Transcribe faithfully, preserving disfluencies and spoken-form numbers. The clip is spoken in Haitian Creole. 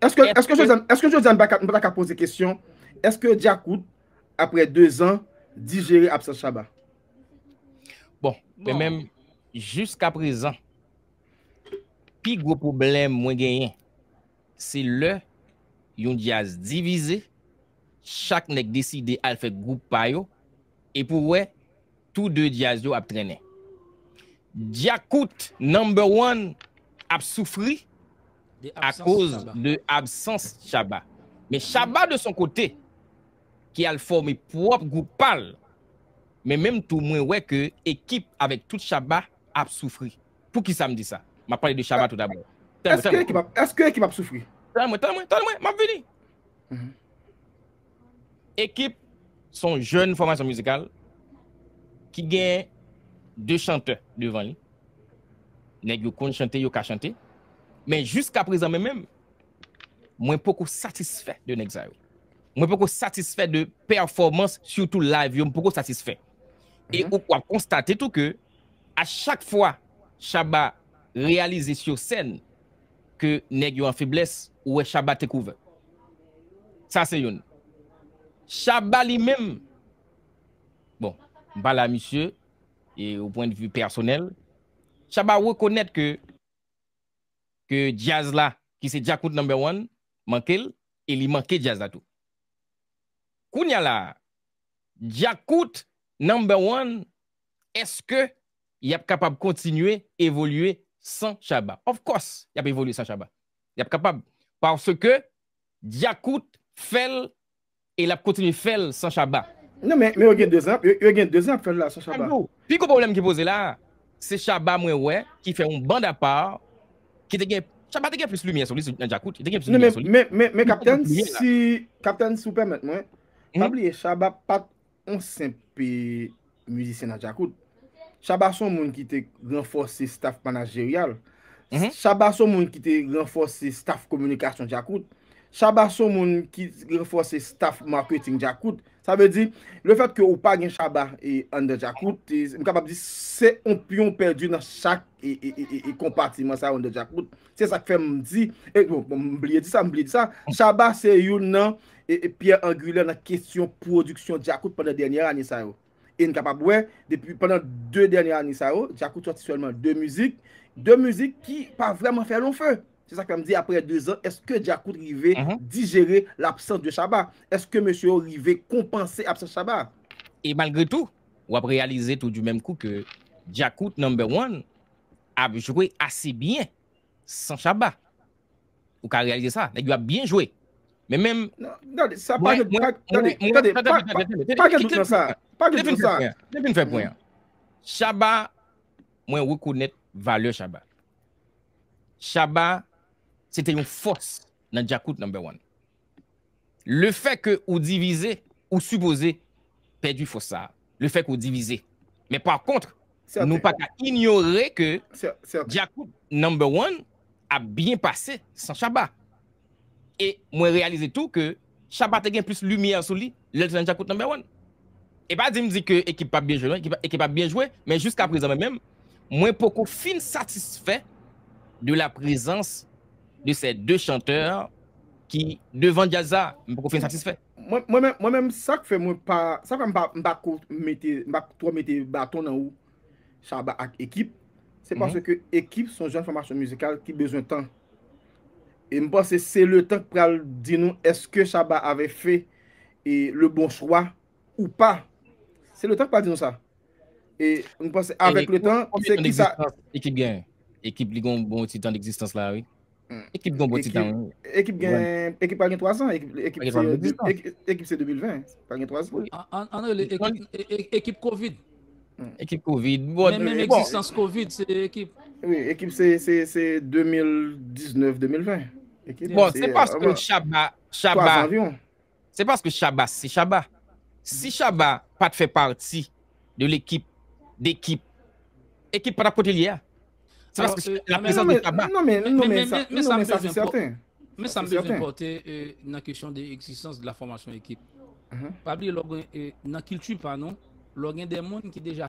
Èske, èske jodi a, èske jodi a m pa ka, m pa ta ka poze kesyon, èske Djakout, apre de zan, dijere absans Shabba? Bon, men menm, jiska prezan, pi gwo pwoblèm mwen genyen, se lè yon djaz divize, chak nèg deside al fè gwoup pa yo, epi w wè, tou de djaz yo ap trennen. Djakout number one ap soufri akoz de absans Shabba. Men Shabba de son kote, ki al fòme pwòp gwoup pa l, men menm tou mwen wè ke ekip avèk tout Shabba ap soufri. Poukisa m di sa? M ap pale de Shabba tou dabò. Èske ekip ap, èske ekip ap soufri? Tann mwen, tann mwen, tann mwen, m ap vini. Ekip se yon jèn fòmasyon mizikal ki gen de chantè devan li. Nèg yo konn chante, yo ka chante. Men jiska prezan men menm, mwen poko satisfè de nèg sa yo. Mwen poko satisfè de pèfòmans, sitou live yo, m poko satisfè. E ou w ap konstate tou ke a chak fwa Shabba reyalize sou sèn ke nèg yo an feblès, ou wè Shabba take over. Sa se youn. Shabba li menm, bon, m pale a misye, e o pwennvi pèsonèl, Shabba rekonèt ke, ke djaz la, ki se Djakout number one, manke l, e li manke djaz la tou. Kounye a la, Djakout number one, èske y ap kapab kontinye evolye san Shabba? Of course, y ap evolye san Shabba. Y ap kapab. Paske Djakout fè l e l ap kontinye fè l san Shabba. Non, men, men yo gen dezan, yo, yo gen dezan ap fè l la san Shabba. Pi gwo pwoblèm ki poze la, se Shabba mwen wè, ki fè yon band apa, ki te gen, Shabba te gen plis limyè sou li nan Djakout, li te gen plis limyè sou li. Men, men, men, Kaptenn, si, Kaptenn, si w pèmèt mwen, pa bliye, Shabba pa t yon senp mizisyen nan Djakout. Shabba se yon moun ki te ranfòse staff manajeryal. Shabba se yon moun ki te ranfòse staff kominikasyon Djakout. Shabba se yon moun ki ranfòse staff marketing Djakout. Sa vle di, lefèt ke ou pa gen Shabba e anndan Djakout, e, m kapab di se yon pyon pèdi nan chak e, e, e, e, e konpatiman sa yo anndan Djakout. Se sa k fè m di, e, bon, bon, m bliye di sa, m bliye di sa, Shabba se youn nan e, e pyè angilè nan kesyon pwodiksyon Djakout pandan dènyè ane sa yo. E n kapab wè, depi pandan de dènyè ane sa yo, Djakout sòti sèlman de mizik, de mizik ki pa vrèman fè lon fe. Se sa k fè m di, apre de zan, èske Djakout rive dijere labsans de Shabba? Èske mesye yo rive konpanse absans Shabba? E malgre tou, w ap reyalize tou di menm kou ke Djakout number one ap jwe ase byen san Shabba. Ou ka reyalize sa, nèg yo ap byen jwe. Men menm. Non, gade, sa pa gen, pa gen dout nan sa. Pa gen dout nan sa. Pa gen dout nan sa. Kite m fin fè pwen an. Shabba, mwen rekonèt valè Shabba. Shabba, se te yon fòs nan Djakout number one. Lefè ke ou divize, ou sipoze pèdi fòs sa a. Lefè ke ou divize. Men pa kont, nou pa ka inyore ke Djakout number one ap byen pase san Shabba. E mwen reyalize tou ke Shabba te gen plis limyè sou li lè l te nan Djakout number one. E pa di m di ke ekip p ap byen jwe, non, ekip, ekip ap byen jwe, men jiska prezan mwen menm, mwen poko fin satisfè de la prezans de ces deux chanteurs ki devan djaz sa, m poko fin satisfè. Mwen, mwen menm, mwen menm, sa k fè mwen pa, sa k fè m pa, m pa ko mete, m pa twò mete baton nan wou Shabba ak Ekip, se paske Ekip se yon jèn fòmasyon mizikal ki bezwen tan. E m panse se le tan k pral di nou èske Shabba avè fè e le bon chwa ou pa. Se le tan k pral di nou sa. E m panse avèk le tan, se ki sa. Ekip gen. Ekip li gon bon ti tan d'egzistans la, wi. Ekip gen bon ti tan, wi. Ekip gen, ekip pa gen twa zan, ekip, ekip se, ekip, ekip se de mil ven, pa gen twa zan. Wi. An, an rele ekip, e, e, ekip Covid. Ekip Covid. Bon, men, men bon. Egzistans Covid, se ekip. Wi, ekip se, se, se de mil diznèf, de mil ven. Ekip, bon, se, se paske Shabba, Shabba, se paske Shabba, se Shabba. Si Shabba pa t fè pati de lekip, dekip, ekip pa t ap kote l ye a. Se paske la prezans de Shabba. Non, men, non, men, men sa, men sa, se sèten. Men sa m bezwen pòte nan kesyon de egzistans de la fòmasyon ekip. Pa bliye lè w gen, e, nan kilti pa nou, lè w gen de moun ki deja